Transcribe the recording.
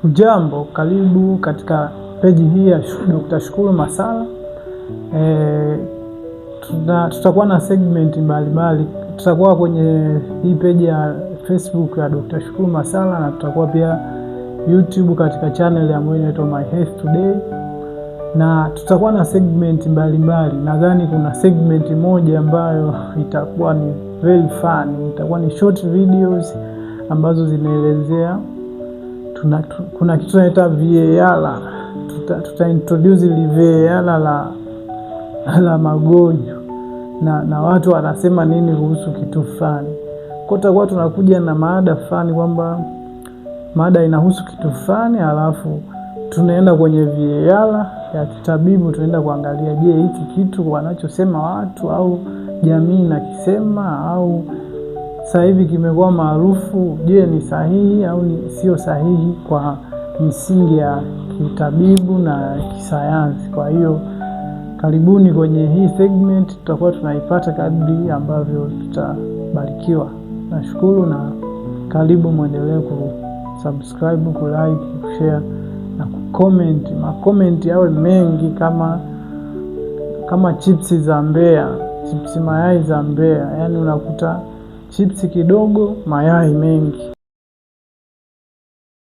Hujambo, karibu katika peji hii ya Dr. Shukuru Masala. E, tutakuwa na segment mbalimbali. Tutakuwa kwenye hii peji ya Facebook ya Dr. Shukuru Masala na tutakuwa pia YouTube katika channel ambayo inaitwa My Health Today, na tutakuwa na segment mbalimbali. Nadhani kuna segment moja ambayo itakuwa ni very fun, itakuwa ni short videos ambazo zinaelezea kuna kitu tunaita VAR. Tuta introduce ile VAR la magonjwa na watu wanasema nini kuhusu kitu fulani. Kwa tutakuwa tunakuja na mada fulani kwamba mada inahusu kitu fulani, alafu tunaenda kwenye VAR ya kitabibu, tunaenda kuangalia, je, hiki kitu wanachosema watu au jamii inakisema au sasa hivi kimekuwa maarufu, je, ni sahihi au ni sio sahihi kwa misingi ya kitabibu na kisayansi. Kwa hiyo karibuni kwenye hii segment, tutakuwa tunaipata kadri ambavyo tutabarikiwa. Nashukuru na karibu, mwendelee kusubscribe, kulike, kushare na kucomment. Makomenti yawe mengi kama chipsi za Mbeya, chipsi mayai za Mbeya, yaani unakuta chipsi kidogo, mayai mengi.